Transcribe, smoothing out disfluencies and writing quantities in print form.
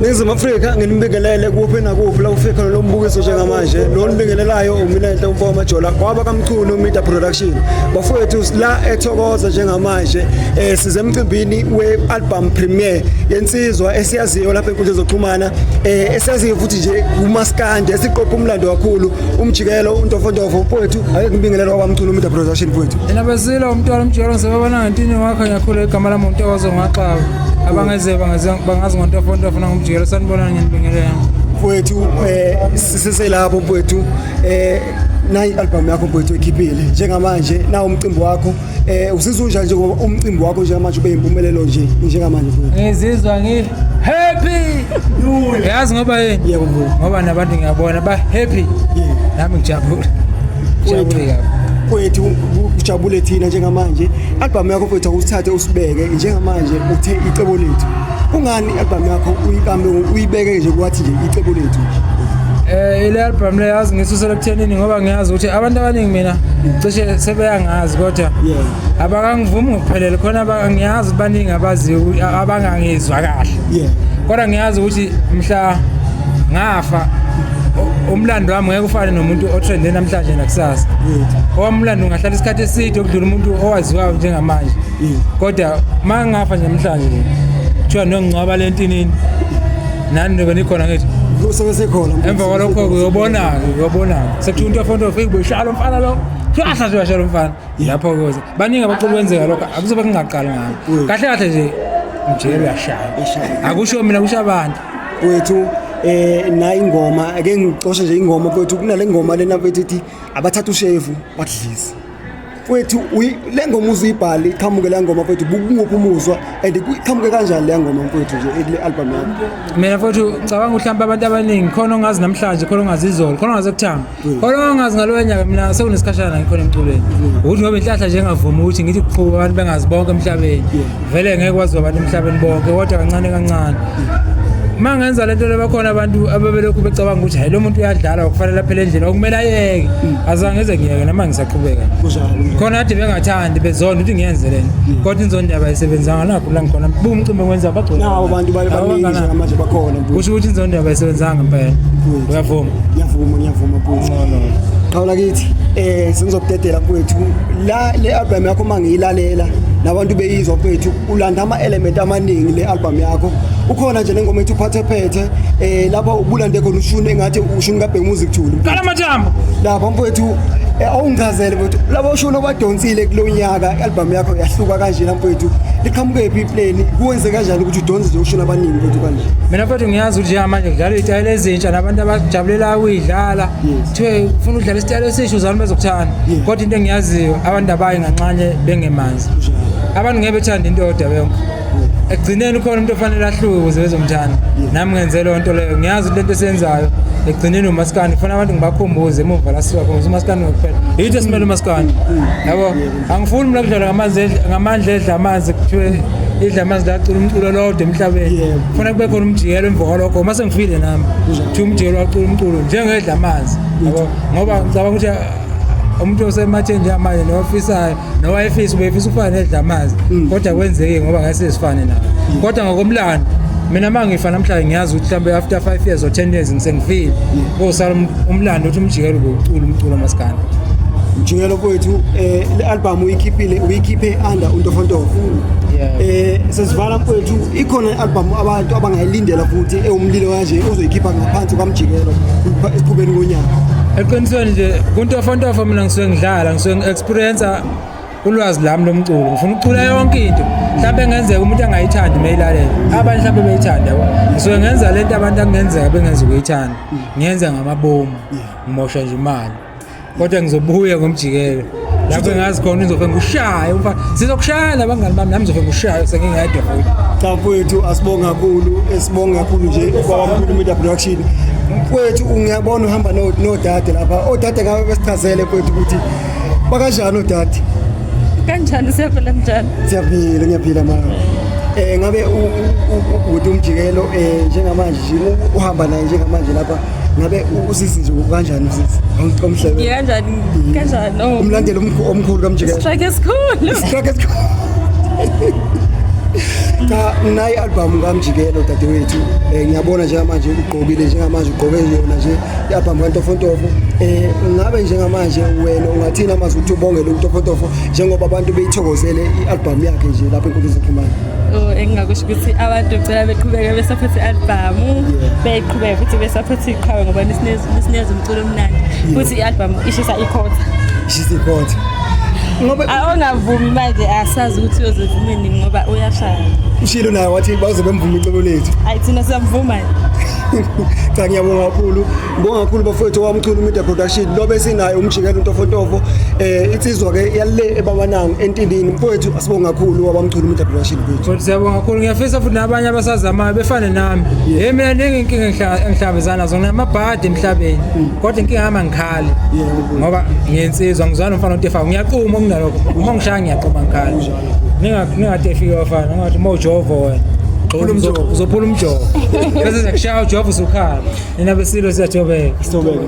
Ningizimu Afrika, nginibingelele kuphi nakuphi la ufika khona lo mbukiso njengamanje. Lo nibingelelayo uMinenhle umfo wamajola kwaba kaMchunu Media Production. Bafowethu, la eThokoza njengamanje, size emcimbini we-album premiere yensizwa esiyaziyo lapha enkundleni zokuxhumana, esiyaziyo futhi nje kumaskandi, esiqopha umlando kakhulu, uMjikelo uNtofontofo. Mfowethu, ake ngibingelele kwaMchunu Media Production, mfowethu. Yena besilo umntwana uMjikelo ngisebabona ngentini wakho ngiyakhula. Igama lami uNtokozo Ngaxaba, abangeze bangazi bangazi ngoNtofontofo nangoMjikelo. Sanibonani, ngiyanibingelela. Mfowethu, siselapho mfowethu. Nayi album yakho mfowethu ekhiphile njengamanje, nawo umcimbi wakho. Usizwa unjani nje ngoba umcimbi wakho njengamanje ube impumelelo nje njengamanje, mfowethu? Ngizizwa ngi happy, yazi ngoba yini? Yebo mfowethu. Ngoba nabantu ngiyabona ba happy, nami ngijabule, ngijabule kabi. Mfowethu, kujabule thina njengamanje. Album yakho mfowethu, awusithathe usibeke njengamanje, uthe Icebo Lethu. Kungani i-album yakho uyikambe uyibeke nje kwathi nje Icebo Lethu nje? Ile album le, yazi, ngisusela ekuthenini ngoba ngiyazi ukuthi abantu abaningi mina cishe sebeyangazi kodwa abakangivumi ngokuphelele khona. Ngiyazi ukuthi baningi abaziyo abangangizwa kahle, kodwa ngiyazi ukuthi mhla ngafa umlando wami ngeke ufane nomuntu otrende namhlanje nakusasa. Owami umlando ungahlala isikhathi eside ukudlula umuntu owaziwayo njengamanje, kodwa uma ngafa nje namhlanje nje, kuthiwa nongcwaba lentinini nani nobe nikhona, ngithi Usobe sekhona. Emva kwalokho-ke uyobona-ke, uyobona-ke sekuthiwa uNtofontofo ibeshaya lo mfana lo, kuthiwa ahlahle uyashaya lo mfana lapho-ke. Baningi abacula kwenzeka lokho, akuzobe kungaqali ngami. Kahle kahle nje, Mjikelo uyashaya. Uyashaya. Akusho mina, kusho abantu. Mfowethu, nayi ingoma, ake ngicoshe nje ingoma mfowethu. Kunale ngoma lena mfowethu ethi "Abathatha ushevu bakudlise". Mfowethu, le ngoma uzuyibhale, iqhamuke le ngoma mfowethu, bukunguphi umuzwa and iqhamuke kanjani le ngoma mfowethu nje ekule album yakho? Mina mfowethu, ngicabanga ukuthi mhlawumbe abantu abaningi khona ongazi namhlanje, khona ongazi izolo, khona ongazi ekuthanga, khona ongazi ngalowo nyaka. Mina sekunesikhashana ngikhona emculweni, ukuthi ngoba inhlahla nje engavumi ukuthi ngithi kuqhuba abantu bengazi bonke emhlabeni. Vele ngeke kwaziwa abantu emhlabeni bonke, kodwa kancane kancane uma ngenza lento le, bakhona abantu ababelokhu becabanga ukuthi hayi, lo muntu uyadlala, okufanele aphele endlini, okumele ayeke. Azange ngize ngiyeke noma ngisaqhubeka. Kunjalo. Khona kade bengathandi, bezonda ukuthi ngiyenze lento, kodwa inzondo abayisebenzanga. Nakho la ngikhona, buka umcimbi engiwenza, bagcwele. Nawo abantu baningi njengamanje bakhona mfowethu. Kusho ukuthi inzondo abayisebenzanga impela. Uyavuma? Ngiyavuma, ngiyavuma mfowethu. Ngcono. Qhawula kithi, sengizokudedela mfowethu. La le album yakho, mangiyilalela nabantu beyizwa mfowethu, ulanda ama element amaningi le album yakho. Ukhona nje nengoma ethi "Uphathe Phethe", lapho ubulande khona ushuni engathi ushuni kaBhek Music Thuli. Qala amathambo. Lapha mfowethu, awungichazele mfowethu, labo ushuni obadonsile kulo nyaka, i-album yakho yahluka kanjena mfowethu. Liqhamuke phi iplane? Kuwenze kanjani ukuthi udonse nje ushuni abaningi mfowethu kanje? Mina mfethu, ngiyazi ukuthi njengamanje kudlalwa iy'tayela ezintsha nabantu abajabulela ukuyidlala. Kuthiwe ufuna udlala isitayela esisha, uzalwa bezokuthanda, kodwa into engiyaziyo, abantu abayi nganxanye bengemanzi. Abantu ngeke bethande into yodwa beyonke. Ekugcineni ukhona umuntu ofanele ahluke ukuze bezomthanda. Nami ngenze leyo nto leyo. Ngiyazi ukuthi lento esiyenzayo ekugcineni umaskandi. Kufanele abantu ngibakhumbuze emuva la sisuka khona, ukuthi umaskandi ngokuphela yithi esimele umaskandi, yabo. Angifuni mina kudlala ngamanzi ngamandla edla amanzi, kuthiwe idla amanzi lacula umculo lodwa emhlabeni. Kufanele kube khona umjikelo emva kwalokho. Uma sengifile nami, kuthiwa umjikelo wacula umculo njengedla amanzi, yabo, ngoba ngicabanga ukuthi umuntu osematheni njengamanje nowafisayo nowayefisa ubefisa ukufana nedla amanzi, kodwa kwenzeki ngoba ngeke sifane nawo. Kodwa ngokomlando, mina uma ngifa namhlanje, ngiyazi ukuthi mhlawumbe after 5 years or 10 years ngisengifile, kosala umlando ukuthi umjikelo ubewucula umculo maskandi. Mjikelo mfowethu, le album uyikhiphile, uyikhiphe under uNtofontofo. Sesivala mfowethu, ikhona i-album abantu abangayilindela futhi ewumlilo kanje ozoyikhipha ngaphansi kwaMjikelo esiqhubeni konyaka? Eqinisweni nje, kuNtofontofo mina ngisuke ngidlala, ngisuke ngi-experience ulwazi lami lomculo. Ngifuna ukucula yonke into. Mhlawumbe engenzeka umuntu angayithandi meyilalela, abanye mhlawumbe beyithanda, yabo. Ngisuke ngenza lento abantu akungenzeka bengenza ukuyithanda, ngiyenza ngamabomu, ngimosha nje imali, kodwa ngizobuya ngomjikelo lapho engazi khona ngizofe ngushaye umfana. Sizokushaya nabangani bami, nami ngizofe ngushaye sengingedwa futhi. Cha mfowethu, asibonge kakhulu, esibonge kakhulu nje kwabaMkhulu Media Production. Mfowethu, ngiyabona uhamba nodade lapha. Odade ngabe besichazele mfowethu ukuthi bakanjani odade? Kanjani, siyaphila, njani? Siyaphila, ngiyaphila ma. Ngabe ukuthi umjikelo, njengamanje nje uhamba naye njengamanje lapha, ngabe usisi nje kanjani usisi? Awumhlebe. Ngikanjani kanjani? Oh. Umlandeli omkhulu kaMjikelo. Strike esikhulu. Strike esikhulu. Cha, nayi album kaMjikelo dadewethu. Ngiyabona njengamanje ugqokile, njengamanje ugqoke yona nje i-album kaNtofontofo. Ngabe njengamanje wena ungathini amazwi ukuthi ubongele uNtofontofo njengoba abantu beyithokozele i-album yakhe nje lapha enkundleni zokuxhumana? Oh, engingakusho ukuthi abantu ngicela beqhubeke besapothe i-album, beyiqhubeke futhi besapothe iqhawe ngoba nisineza umculo omnandi. Futhi i-album ishisa ikhotha. Ishisa ikhotha. Ngoba Ongavumi manje asazi ukuthi uyoze nini ngoba uyashaya. Ushilo naye wathi baze bemvuma icebo lethu. Ayi, thina siyamvuma. Cha, ngiyabonga kakhulu. Ngibonga kakhulu bafowethu waMchunu Media Production. Lo besinayo umjikelo uNtofontofo. Insizwa ke yale ebabanango entindini. Mfowethu, asibonga kakhulu wabaMchunu Media Production mfowethu. Futhi siyabonga kakhulu, ngiyafisa futhi nabanye abasazamayo befane nami. Hey, mina ningi inkinga engihlangabezana nazo, nginamabhadi emhlabeni kodwa inkinga yami angikhali ngoba ngiyensizwa, ngizwana umfana otefayo, ngiyaquma kunalokho, uma ngishaya ngiyaquma ngikhali. Ningatefiki bafana, ngathi uma ujovo wena Uphula umjovo. Uzophula umjovo bese sekushaya ujovo usukhala. Nina besilo siyajobeka. Sithobeke.